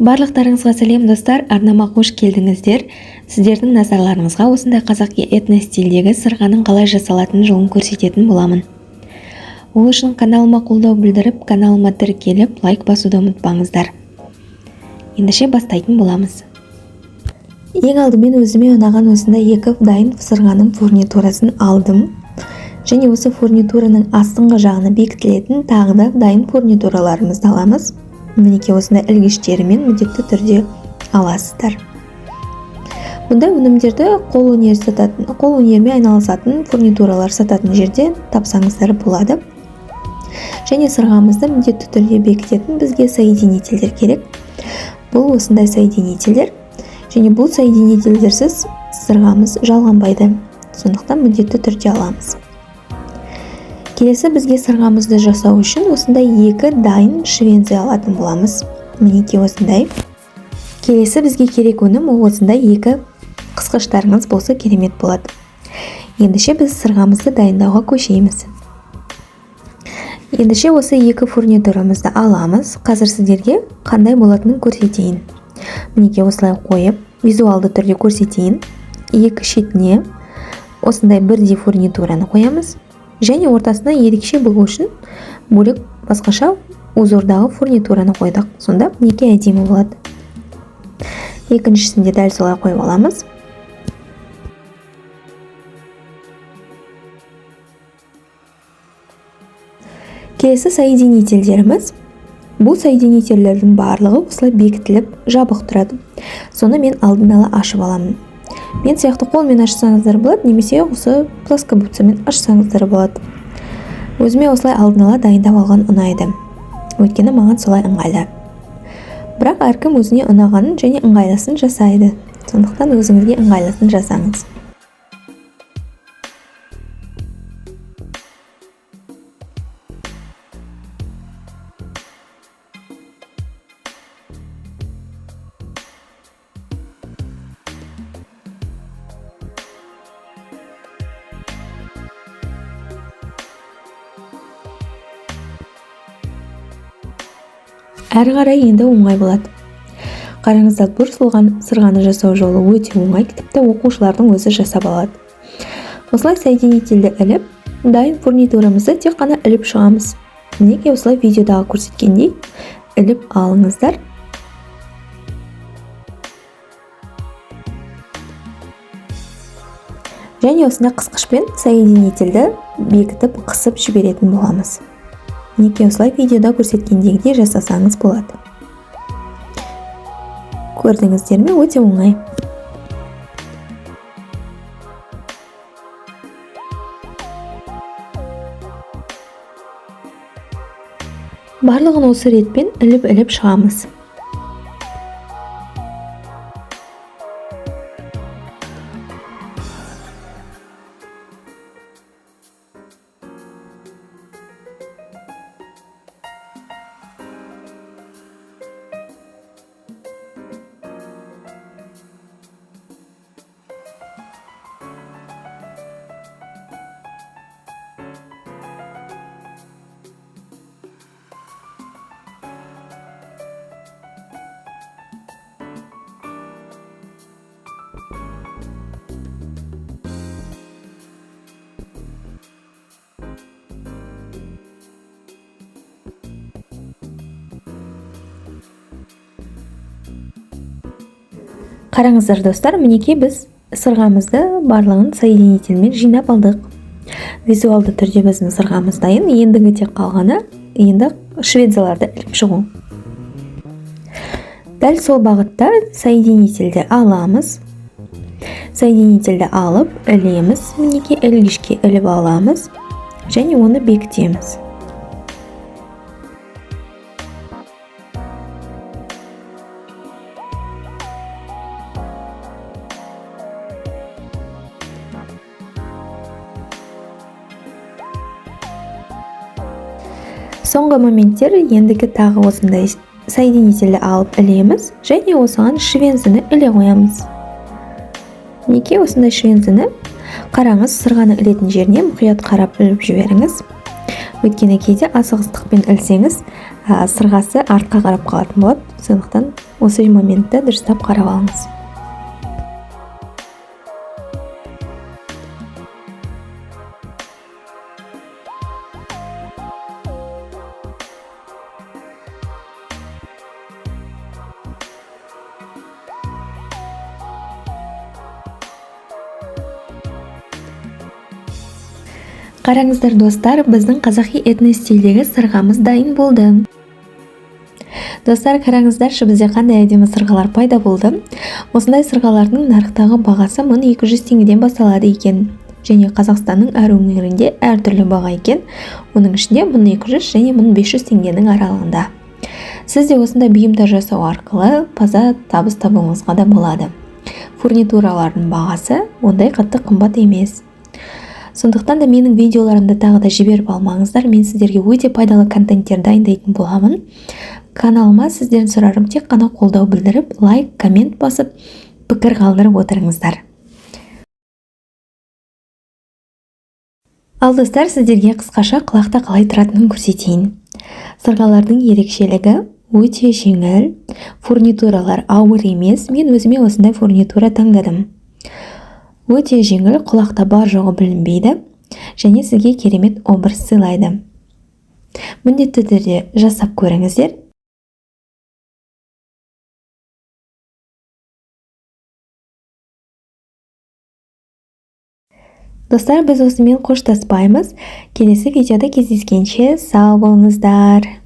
Барлықтарыңызға сәлем, достар! Арнама қош келдіңіздер. Сіздердің назарларыңызға осындай қазақи этно стильдегі сырғаның қалай жасалатын жолын көрсететін боламын. Ол үшін каналыма қолдау білдіріп, каналыма тіркеліп, лайк басуды ұмытпаңыздар. Ендеше бастайтын боламыз. Ең алдымен өзіме ұнаған осындай екі дайын сырғаның фурнитурасын алдым. Және осы фурнитураның астыңғы жағына бекітілетін тағы да дайын фурнитураларымызды аламыз. Мінекей осындай ілгіштерімен міндетті түрде аласыздар. Бұндай өнімдерді қол өнерімен айналысатын, фурнитуралар сататын жерде тапсаңыздар болады. Және сырғамызды міндетті түрде бекітетін бізге соединительдер керек. Бұл осындай соединительдер. Және бұл соединительдерсіз сырғамыз жалғанбайды. Сондықтан міндетті түрде аламыз. Келесі бізге сырғамызды жасау үшін осындай екі дайын швензе алатын боламыз. Мінекей осындай. Келесі бізге керек өнім ол осындай екі қысқыштарыңыз болса керемет болады. Ендеше біз сырғамызды дайындауға көшеміз. Ендеше осы екі фурнитурамызды аламыз. Қазір сіздерге қандай болатынын көрсетейін. Мінекей осылай қойып, визуалды түрде көрсетейін. Екі шетіне осындай бірдей фурнитураны қоямыз. Және ортасына ерекше болу үшін бөлек басқаша узордағы фурнитураны қойдық. Сонда мінекей әдемі болады. Екіншісін де дәл солай қойып аламыз. Келесі соединительдеріміз. Бұл соединительдердің барлығы осылай бекітіліп жабық тұрады. Соны мен алдын ала ашып аламын. Мен сияқты қолмен ашсаңыздар болады, немесе осы плоскогубцамен ашсаңыздар болады. Өзіме осылай алдын ала дайындап алған ұнайды. Өйткені маған солай ыңғайлы. Бірақ әркім өзіне ұнағанын және ыңғайлысын жасайды. Сондықтан өзіңізге ыңғайлысын жасаңыз. Әрі қарай енді оңай болады. Қараңыздар, бір сырғаны жасау жолы өте оңай, тіпті оқушылардың өзі жасап алады. Осылай соединительді іліп, дайын фурнитурамызды тек қана іліп шығамыз. Мінекей осылай видеодағы көрсеткендей іліп алыңыздар. Және осындай қысқышпен соединительді бекітіп қысып жіберетін боламыз. Мінекей осылай видеода көрсеткендегідей жасасаңыз болады. Көрдіңіздер ме, өте оңай. Барлығын осы ретпен іліп-іліп шығамыз. Қараңыздар, достар, мінекей біз сырғамызды барлығын соединительмен жинап алдық. Визуалды түрде біздің сырғамыз дайын. Ендігі тек қалғаны енді швензаларды іліп шығу. Дәл сол бағытта соединительді аламыз. Соединительді алып ілеміз. Мінекей ілгішке іліп аламыз және оны бекітеміз. Соңғы моменттер ендігі тағы осындай соединительді алып ілеміз және осыған швензіні іле қоямыз. Мінекей осындай швензіні қараңыз, сырғаны ілетін жеріне мұқият қарап іліп жіберіңіз. Өйткені кейде асығыстықпен ілсеңіз, сырғасы артқа қарап қалатын болады. Сондықтан осы моментті дұрыстап қарап алыңыз. Қараңыздар достар, біздің қазақи этностильдегі сырғамыз дайын болды. Достар, қараңыздаршы, бізде қандай әдемі сырғалар пайда болды. Осындай сырғалардың нарықтағы бағасы 1200 теңгеден басталады екен. Және Қазақстанның әр өңірінде әртүрлі баға екен. Оның ішінде 1200 және 1500 теңгенің аралығында. Сіз де осындай бұйымдар жасау арқылы таза табыс табуыңызға да болады. Фурнитуралардың бағасы ондай қатты қымбат емес. Сондықтан да менің видеоларымды тағы да жіберіп алмаңыздар. Мен сіздерге өте пайдалы контенттер дайындайтын боламын. Каналыма сіздерден сұрарым тек қана қолдау білдіріп, лайк, коммент басып, пікір қалдырып отырыңыздар. Ал достар, сіздерге қысқаша құлақта қалай тұратынын көрсетейін. Сырғалардың ерекшелігі өте жеңіл, фурнитуралар ауыр емес. Мен өзіме осындай фурнитура таңдадым. Өте жеңіл, құлақта бар жоғы білінбейді және сізге керемет образ сыйлайды. Міндетті түрде жасап көріңіздер. Достар, біз осымен қоштаспаймыз. Келесі видеода кездескенше сау болыңыздар.